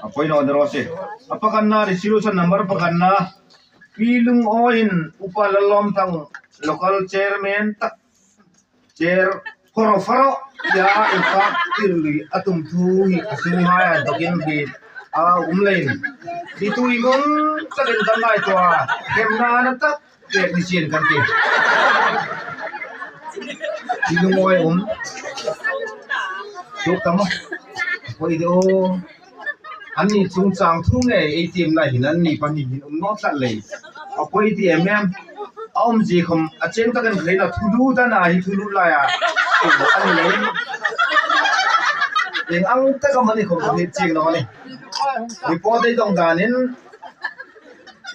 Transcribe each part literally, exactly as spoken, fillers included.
Apoi no dero se. Apakanna, resolution number pakanna. Pi Lungoi in Upa Lalomthang local chairman tak, chair Horo Faro ya in fact tirli atum thu hi asunghai a dokin hi a um lein. Hi tu i gong takin kan ngaito a. Hemna na tak pek ni sien kan ti. Pi Lungoi um. Suk tamo. Apoi do. Anni chungchang thu nge ei tim lai hin anni pahni hin um no tlat lei. Apoi ti em em. A um ji khom a cheng takin khaina thulu dana hi thulu lai a. Ani lei. Eng ang taka mani khom ni cheng no ni. Report ei dong danin.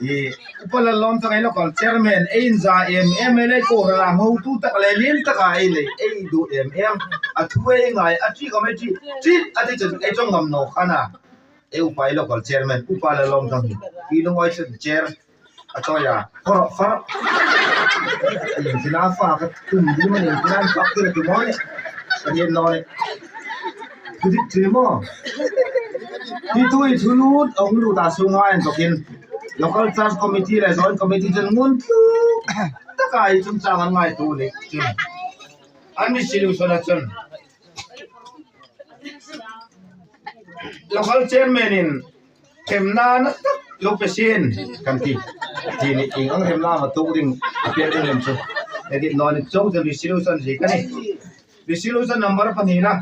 I, Upa Lalomthang ei local chairman, ei inja em em, ei le ko ra ho tu tak le lin taka ei le, ei du em em. A thu ei ngai, a chi ka me chi, chi, a ti chu ei chong ngam no khana. Ei upa ei local chairman, Upa Lalomthang. Pi Lungoi chu chair, a to ya, for, for. Ei tina fa ka tum di man, ei tina fa ka tum mo ni. Ka ni no ni. Kudik chimo. Hi tu i thulut, a hulu ta sunga en tokin. Local church committee le joint committee chen ngun tu. Taka i chungchang an ngaito le. An resolution a chun. Local chairman in hemna na tak lo pe sien kan ti. Ti ni eng ang hemna ma tu ding a pe ding lem chu. Edi no ni chong chen resolution ji kan ni. Resolution number pani na.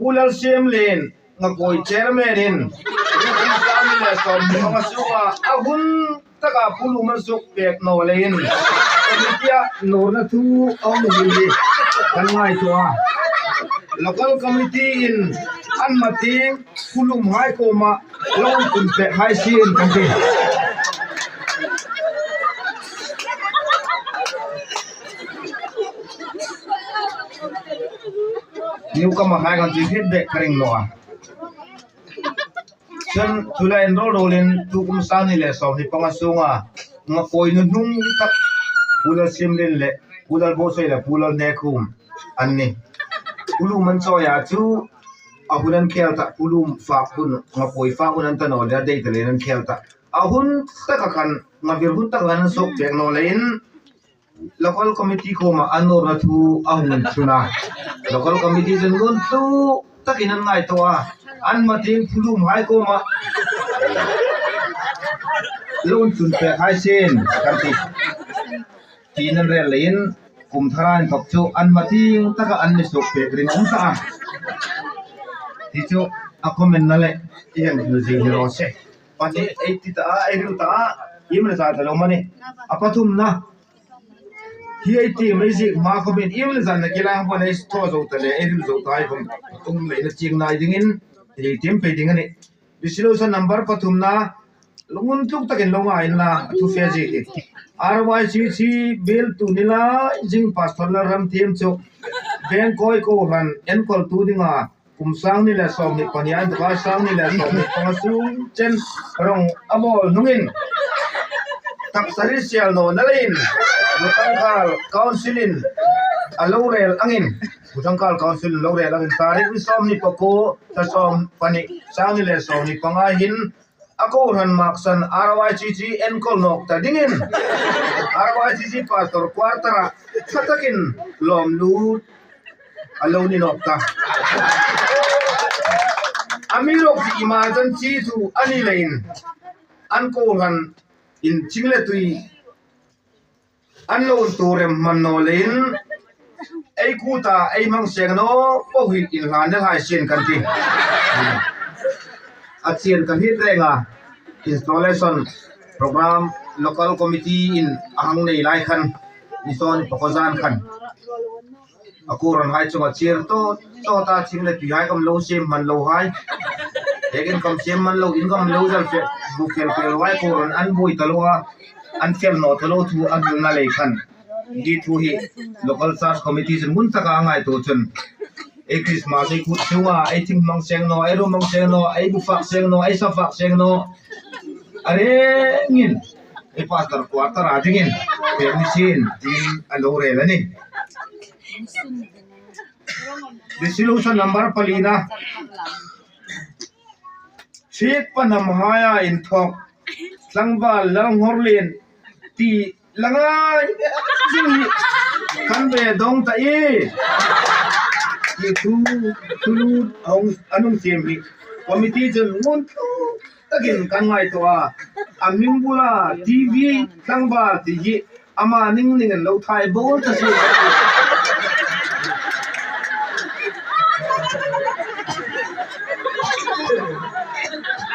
Pu Lalsiamlen, Ngakoi chairman in, Pu Lalsiamlen le som ni panga sunga, a hun taka Pu Lum an suk pek no le in. Committee a norna thu a um hi kan ngaito a. Local committee in an mating Pu Lum hai koma lo tun pek hai sien kan ti. Newcomer hai kan ti feedback ka ring lo a. Chun, tulai in rol rol in tukum sang ni le som ni panga sunga, Ngakoi nunung tak, Pu Lalsiamlen le, Pu Lalbosoi le, Pu Lalnekhum, an ni. Pu Lum an choi a chu, a hun an khel ta, Pu Lum fak hun, Ngakoi fak hun an ta no le, a dei ta le an khel ta. A hun taka khan, Ngavir hun taka khan an suk pek no le in, Local committee koma a norna thu a hung chuna. Local committee chun ngun tu takin an ngaito a. An mating Pu Lum hai koma lo tun pek hai sien kan ti. Ti nan rel le in kum thara in thok chu an mating taka an ni suk pek ring um ta a. Ti chu a comment na le i ang lu ji ni ro se. Pani ei ti ta a, ei ru ta a, i man sa ta lo mani. A pathum na. Hi ei ti mai zik ma ko min im le zan na kila ko nei tho zo ta le, ei rim zo ta ai ko. Tum le na ching nai ding in, ei tim pe ding ani. Resolution number pathum na, lungun tuk takin lo ngai na, thu fe zik hi. R Y C C bill tu ni la, jing pastor la ram tim chu. Beng koi ko ran, enkol tu ding a, kum sang ni le som ni panga, duka sang ni le som ni panga sung chen rong a bol nungin. Taksari sial no na le in, Lutangkhal Council in a lo rel angin, Lutangkhal Council in lo rel angin, tarik ni som ni pako, ta som pani, sang ni le som ni panga hin, a ko ran maksan R Y C C enkol nok ta dingin, R Y C C pastor quarter a, thatakin lom lut a lo ni nok ta. Ami lok ti emergency thu ani le in, an ko ran in ching le tui an lo tu rem man no le in, ei kuta, ei mang seng no, po hi in hlan ne hai sien kan ti. A chien kan hit renga, installation program local committee in a hang nei lai khan, ni son pako zan khan. A ko ran hai chunga chir to, to ta ching le pi hai kam lo sem man lo hai. Ekin kam sem man lo, in kam lo zal fe, bu fel fel hai ko ran an bui ta lo a, an fel no ta lo thu an na le khan. Di thu hi local church committee chun mun taka ngai to chun. Ei Christmas ei kut chunga, ei thing mang seng no, ei ru mang seng no, ei bu fak seng no, ei sa fak seng no. Are ngin, ei pastor quarter a dingin, permission, din a lo rel ani. Resolution number pali na. Thiek panam haia inthok, tlangval Lalngorlen ti langai jing hi kan ve dong ta e. Ti thu, thulu ahung, anung sem hi committee chun ngun thu takin kan ngaito a, a ming bula T V tlangval ti hi ama ning ning in lo thai bol ta si.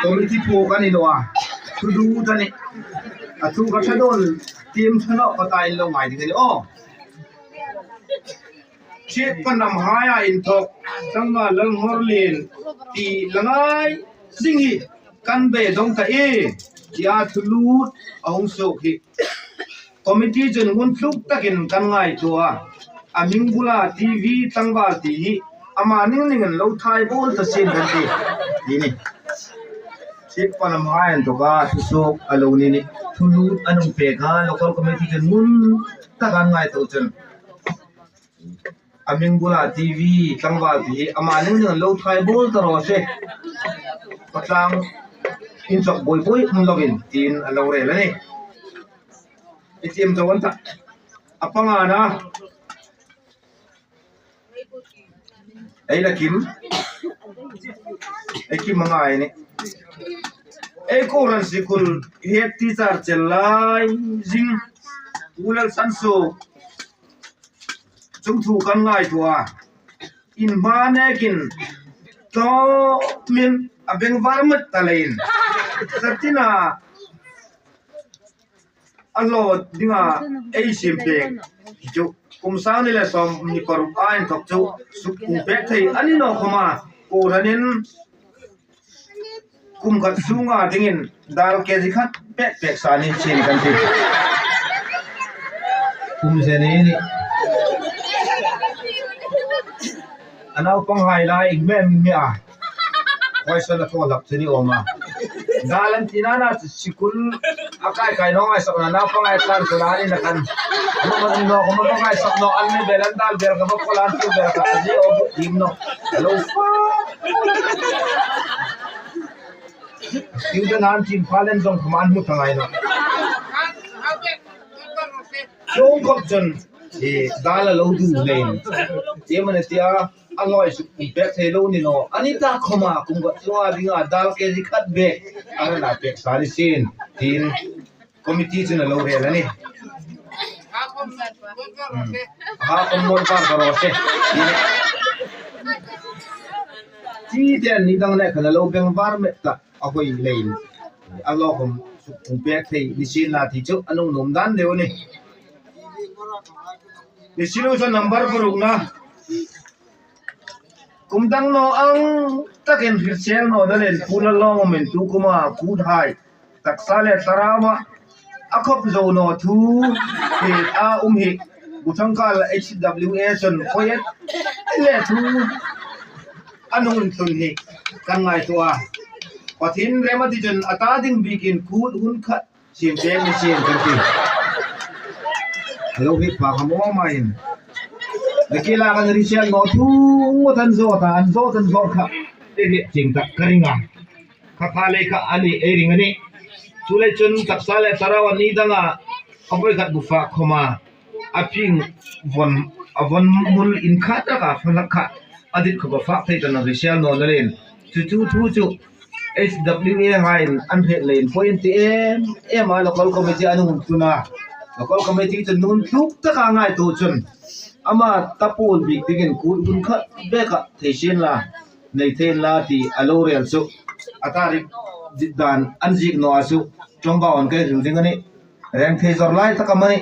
Committee po kan i lo a, thu du ta ni. A thu ka tha don, tim tha no ka ta in lo ngai ding ni o. Thiek panam haia inthok, tlangval Lalngorlen ti langai jing hi kan ve dong ta e. Tia thulut ahung sok hi committee chun ngun thluk takin kan ngaito a, a ming bula T V tlangval ti hi ama ning ning in lo thai bol ta sin kan ti. Ti ni. Thiek panam haia inthok a thusok a lo ni ni. Thulut anung pek a local committee chun ngun takin ngaito chun a ming bula T V tlangval ti hi ama ning ning lo thai bol ta ro se. Patlang in chok boi boi um lovin tin a lo rel a ni. I tim to wan ta. A panga na. Ei la Kim. Ei Kim a ngai ni. Ei ko ran sikul head teacher chel lai jing. U Lalsanso. Chung thu kan ngaito a. In hma nekin tawmin a bengvar mat ta leiin. Satina a lo dinga ei sim pek. Chu kum sang ni le som ni paruk a inthok chu suk kum pek thei ani no khoma. Ko ranin kum khat sunga dingin dal K G khat pek pek sa ni chin kan ti. Kum je ni ni. Anau pang hai lai mem mi a. Wai sa na tho lap chini oma. Dal an tina na sikul a kai kai no ai sa na na pang ai san sa na ni na kan. No ma no ma pang ai sa no an ni bel an dal bel ka ba ko lan tu bel ka ni o bu tim no. Hello. Student han chin palen jong khaman mu tangai na. Chung kop chun, eh, dal a lo du lein. Ye mane tia, a loi su pek thei lo ni no. Ani ta khoma kum khat chunga dinga dal K G khat bek. Ana na pek sa ni sin. Tin. Committee chun a lo rel a ni. Hmm. Ha, kon mon par ka ro se. Ti den ni dang le ka lo beng bar me ta a hoi lein. A lo kom su pek thei ni sin la ti chu a nung nom dan deu ni. Ni silu sa number paruk na. Kum dang no ang takin hrisel no na len pula long min tu kuma kut hai. Taksa le Tarawa a khop zo no thu hi a um hi. Buthangkal H W A chun koyet le thu a nung tun hi kan ngaito a. Pathin rema ti chun a ta ding bikin kut hun khat Sim tem ni sim tem ti. Lo hi pa ka mo ma in. Nakila kan hrisel no thu ngo tan zo ta an zo tan zo kha. Te le ching ta ka ring a. Kha kha le kha ani e ring ani. Chule chun Taksa le Tarawa ni dang a. A poi khat bu fa khoma. A ping von, a von mul in kha ta ka fa la kha. A dit kho ba fa thei ta na hrisel no na len. Chu chu thu chu. H W A hai in an het lei in point ti em em a local committee an hung tun a. Local committee chun nun thluk taka ngaito chun ama tapul bik dingin kut hun khat bek a thei sin la, nei thei la ti a lo rel chu. A tarik dit dan an zik no a chu tlangval on kai hril ding a ni. Reng thei zor lai taka mani,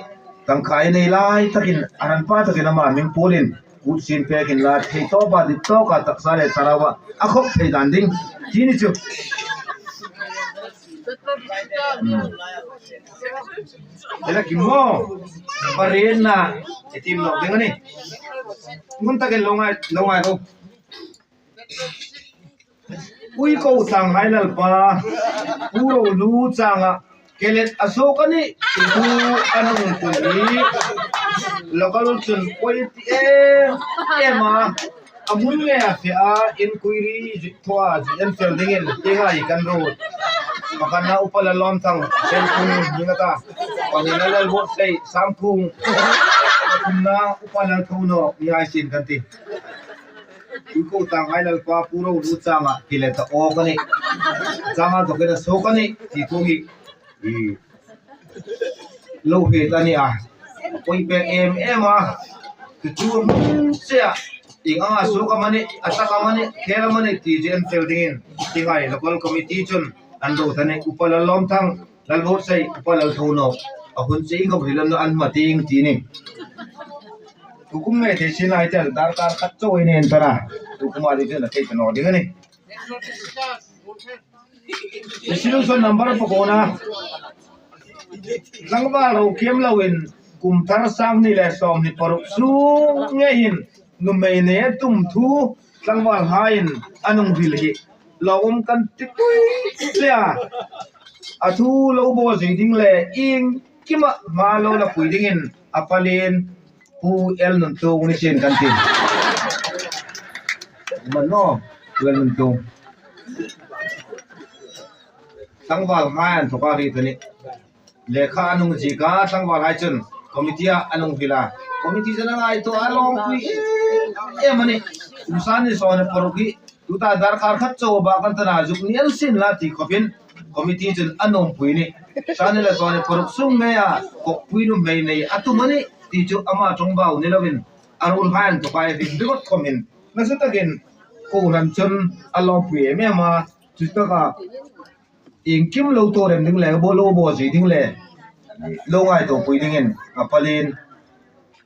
tangkai nei lai takin, a ranpa takin ama min pulin, kut sin pekin la thei tawpa, dit tawka, Taksa le Tarawa a khop thei dan ding. Ti ni chu. Hmm. Ela ki mo. Paren na. E tim lo ding a ni. Ngun takin lo ngai, lo ngai lo. Ui ko chang hai lalpa, u lo lu changa, kelet a so ka ni, tu anung tu ni, local chun koi ti em, em a, Amun nge a fe a inquiry jik thoa ji en fel dingin, ingai kan ro. Pakana Upa Lalomthang, Senpung Ningata. Panina Lalbotsei, Sangkung. Pathumna Upa Lalthouno, ni ai sin kan ti. Uko tang ai Lalpa Puro Lu changa, kile ta o kani. Changa to kena so kani, ti tu hi. Lo he ta ni a. Koi pe em em a. Tu tu se a. Ing anga so ka mani, ata ka mani, khela mani, ti ji en fel dingin. Ti ngai local committee chun. An lo ta ni, Upa Lalomthang, Lalbotsei, Upa Lalthouno. A hun se ing ka bri lan an ma ting ti ni. Tukum ngai te sin ai tel, dar kar khat cho ine en tara. Tukum a di te na te no ding ni. Resolution number pakona. Tlangval ho kiam louvin kum thar sang ni le som ni paruk sung nge hin numei ne tum thu tlangval haiin anung vil hi. Lo um kan ti tui tia. A thu lo bo ji ding le ing kima ma lo la pui dingin a palin Pu L Nuntung ni sin kan ti. Mano, Pu L Nuntung. Tlangval hai an thoka ri tani. Lekha anung ji ka tlangval hai chun. Committee a anung hila. Committee chun angai to a long pui. E mani. Umsan ni so na paruki. Tuta darkar khat cho ba kan tana juk ni el sin la ti khopin committee chun anom pui ni. Sani la sani paruk sung nge a kok pui nu mei nei atu mani ti chu ama chong bau ni lovin arul han to kai vin bigot khomin. Nasa takin ko ran chun along pui em em a chu taka ing kim lo to rem ding le bo lo bo ji ding le lo ngai to pui dingin a palin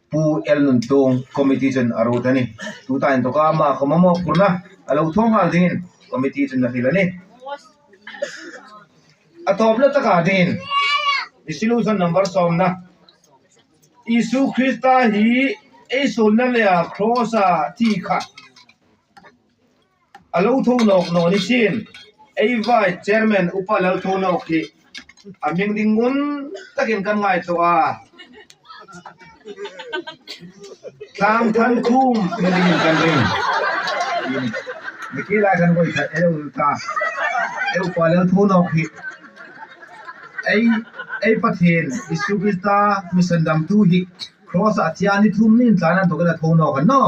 Pu L Nuntung committee chun a ro tani. Tuta in toka ma khoma mo purna a lo thong hal dingin committee chun na hil ani. A topna taka dingin resolution number somna. Isu Krista hi ei solna le a cross a ti kha. A lo tho nok no ni sin, ei Vice Chairman Upa Lalthounok hi a hming ding ngun takin kan ngaito a. Tlangthankhum hming dingin kan ring. Nikila kan ngoi khat ei lo ta. Ei Upa Lalthounok hi. Ei, ei Pathen, Isu Krista, mi sandamtu hi. Cross a thia ni thum nin tlan a tokena tho nok kan no.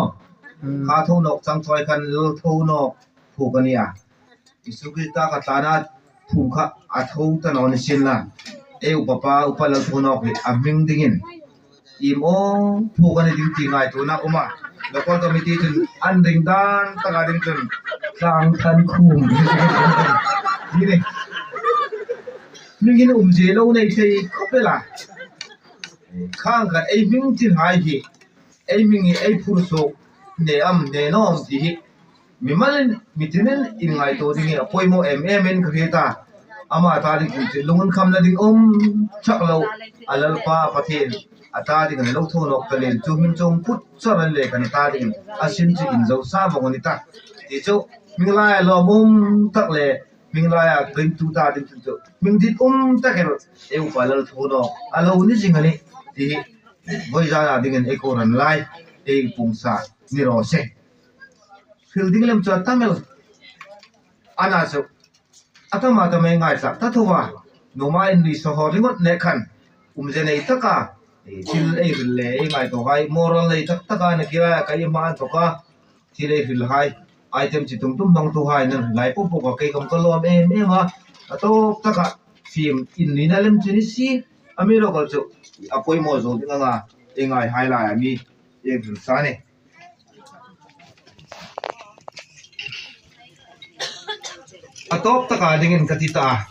Hmm. Kha tho nok chang choi kan lo tho nok phu kan nia. Isu Krista kha tlan a phu kha a tho ta no ni sin la. Ei Upa pa, Upa Lalthounok hi a hming dingin. Im o phu kan ding ti ngaito na um a. Local committee chun an ring dan taka ding chun. Tlangthankhum. Ni ni. Hming in um je lo nei thei khop le la. Khang khat ei hming tin hai hi, ei hming hi ei phur suk ne am ne nom ti hi. Mimal in, mitinin in ngaito ding hi a poimo em em in ka hria ta. Ama ta ding in chu lungun khamna ding um chak lo. A Lalpa Pathen a ta ding in lo tho nok ta len chu hming chung kut char an le kan ta ding in a sin chu in zo sa bang ni ta. Ti chu hming lai a lom um tak le Hming lai a, ring tu ta ding tu. Hming dit um ta kher, ei Upa Lalthounok. A lo ni jing ani, ti hi. Voi ja na ding in ei ko ran lai, ei pung sa, ni ro se. Hil ding lem chu a tam el. Ana chu, a tam a tam ei ngai sak ta thua. Numa in ni so ho ringot ne khan. Um je nei taka. Ei thil ei ril le, ei ngai to hai. Moral nei tak taka na kira, ka i ma an to ka. Thil ei hril hai, item chi tum tum bang tu hai nan lai pu pu ka kei kam ka lom em em a. A top taka film in ni na lem chu ni si. A mi lo kal chu a poimo zo ding anga. Ei ngai hai lai a mi ei hril sa ni. A top taka dingin ka ti ta.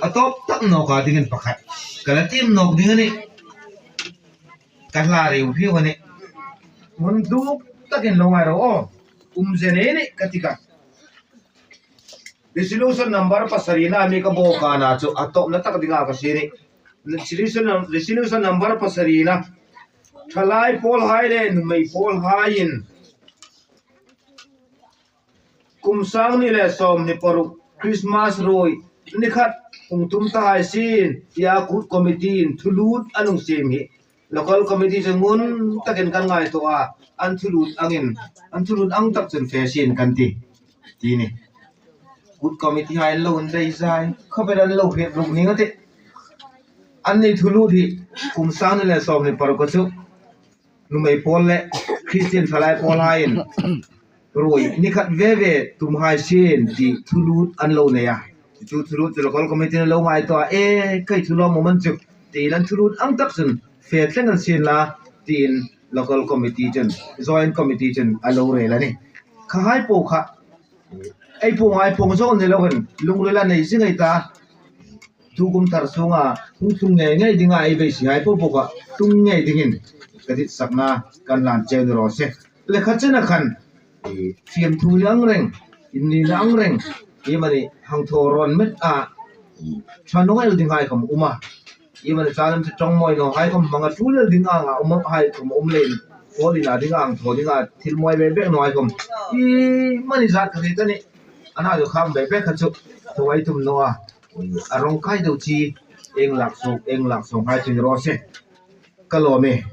A top tak noka dingin pakhat. Ka la tim nok ding ani. Ka hla riu riu ani. Mun duk takin lo ngai ro o. Um je nei ni ka ti ka. Resolution number pasari na mi ka bo ka na chu a top na tak dinga ka si ni. Resolution, resolution number pasari na. Thalai Paul hai le numei Paul hai in. Kum sang ni le som ni paruk Christmas roi ni khat hung tum ta hai sin, tia kut committee in thulut anung sem hi. Local committee chun ngun takin kan ngaito a, an thulut angin, an thulut ang tak chun fe sin kan ti. Ti ni. Booth committee hai lo un dei zai. Khovel an lo fe ruk ni ngate. An ni thulut hi kum sang ni le som ni par ko chu. Numei pol le Christian thalai pol hai in. Rui, ni khat veve tum hai sin ti thulut an lo nei a. Chu thulut chu local committee lo ngaito a, e, kai thu lo mo man chu. Ti lan thulut ang tak chun fe thleng an sin la, tin local committee chun, joint committee chun a lo rel a ni. Kha hai po kha. Ei po ngai po zo ni lo hin, lungrila nei si ngai ta. Tukum thar sunga, hung tung ngei ngei dinga ei vei si hai po po kha, tung ngei dingin. Ka dit sakna, kan lan cheu ni ro se. Le kha chena khan, fiam thu lang reng, in ni lang reng, i mani hang tho ron met a, tha no el ding hai kham uma. I mani chalam chu chong moi no hai kham manga thu lel ding anga, uma hai kham um len, ko dina ding ang tho dinga, thil moi be be no hai kham. I mani zat ka ni ta ni, ana jo kham be be kha chu, tho ai tum no a. A rong kai do chi, eng lak so, eng lak so hai chu ni ro se. Ka lo me.